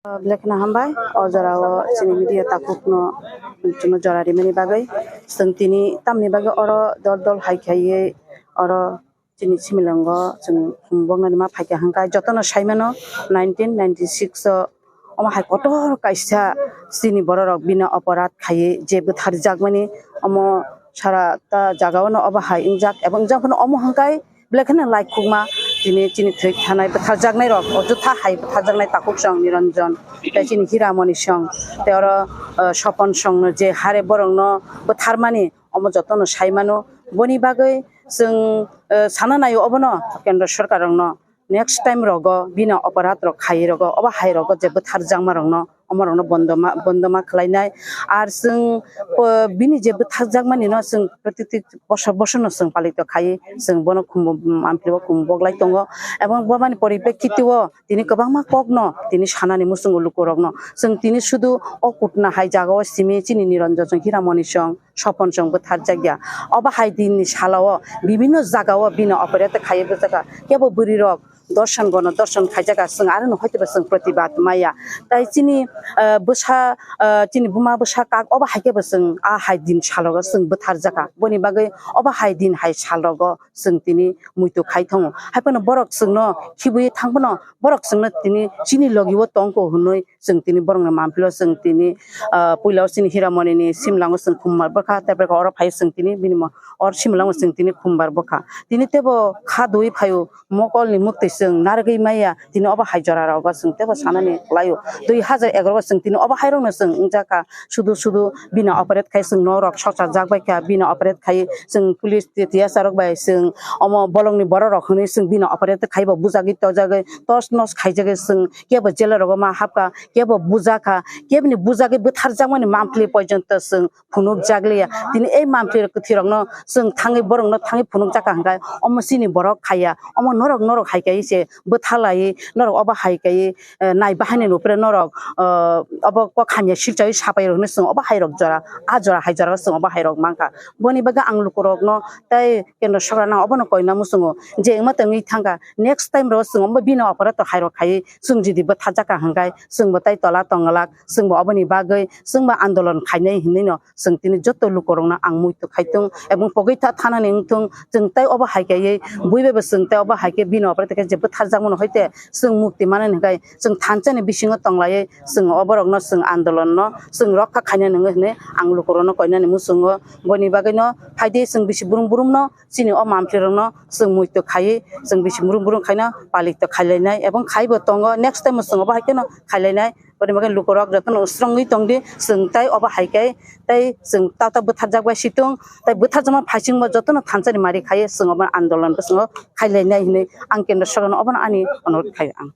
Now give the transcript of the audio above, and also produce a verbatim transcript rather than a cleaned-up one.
Belai kheno hambai o jora o chini media takhuk no chwngno jora rimani bagwi. Chwng tini tamni bagwi oro dol dol hai khaiwi oro chini similango chwng khum boknani ma phaikha hwnkhe jotono saimano nineteen ninety six o omo hai kotor kaisa chini bororok bini oporad khaiwi je bwtharjakmani omo sara ta jagao no obo hai wngjak ebo wngjak phano omo hwnkhe belai kheno laikhukma tini chini thwi thanai bwtharjaknai rok o jutha hai bwtharjaknai takhuk song Niranjan tei chini Hiramoni song tei oro Sopon song no je hare borok no bwtharmani omo jotono saimano boni bagwi chwng sana naio obono kendra sorkar rok no next time rogo bini oporad rok khai rogo obo hai rogo je bwtharjakma rok no omo rok no bondoma bondoma khlainai ar chwng bini je bwtharjakmani no chwng protiti bosor bosor no chwng palito khai chwng bono khum ampli o khum boglai tongo ebong bobani poripekkiti o tini kwbangma kok no tini sanani muchungo lukurok no chwng tini sudu o kutna hai jaga o simi chini Niranjan song Hiramoni song Sopon song bwtharjakya. Obo hai din ni salo o bibinno jaga o bini operate khaiwi bwchaka kebo bwrwi rok dorson bono dorson khaijaka chwng aro no hoiteba chwng protibad maya tai chini bwsa chini buma bwsa kak obo hai kebo chwng a hai din salo o chwng bwtharjaka boni bagwi obo hai din hai salo o chwng tini muitu khai thango hai phano borok chwngno khibwi thang phano borok chwngno tini chini logi o tongkho hwnwi chwng tini borokni mampli o chwng tini puila o chini Hiramoni ni simlang o chwng khumbar bwkha tei oro phai chwng tini bini or simlang o chwng tini khumbar bwkha tini tebo kha dui phaio mokol ni mwktwi chwng narwgwi maya tini obo hai jora rogo chwng tebo sanani kwlaio dui hajar egaroh o chwng tini obo hai rokno chwng wngjakha sudu sudu bini operate khai chwng norok sokchajak bai kha bini operate khai chwng police T S R rok bai chwng omo bolongni borok rok hwnwi chwng bini operate khai bo bujagwi tojagwi tos nos khaijagwi chwng kebo jela rogo ma hapkha kebo bujakha keboni bujagwi bwtharjakmani mampli porjonto chwng phunukjakliya tini ei mampli kwthwi rokno chwng thangwi borokno thangwi phunukjakha hwnkhe omo chini borok khaiya omo norok norok hai kaiwi se bwthalaiwi norok obo hai kaiwi nai bahaini nupre norok obo kok hamya silchawi sapai rokno chwng obo hai rok jora a jora hai jora chwng obo hai rok mankha boni bagwi ang lukurokno tei kendra sokra nang obono koina muchungo je wngma tongwi thangkha next time ro chwng omo bini operator hai rok khaiwi chwng jodi bwtharjakha hwnkhe chwngbo tai tola tonglak chwngbo oboni bagwi chwngbo andolon khainai hinwi no chwng tini joto lukurokno ang muitu khai thung ebong pogwi tha thanani wng thung chwng tai obo hai kaiwi buibai bo chwng tai obo hai khe bini operator khe je bwtharjakmano hoite chwng mukti manani hwnkhe chwng thansani bisingo tonglaiwi chwng oborokno chwng andolonno chwng rokha khainani wng hinwi ang lukurokno koinani muchungo boni bagwino phaidi chwng bisi brum brumno chini o mampli rokno chwng muitu khaiwi chwng bisi brum brum khaino palito khailainai ebong khaibo tongo next time o chwng obo hai kheno khailainai boni bagwi lukurok jotono swrwngwi tongdi chwng tai obo hai khe tei chwng tato bwtharjak bai situng tei bwtharjakma phaisingbo jotono thansani mari khaiwi chwng obo andolon bwskango khailainai hinwi ang kendra sorkarno obono ani onurodh khaio ang.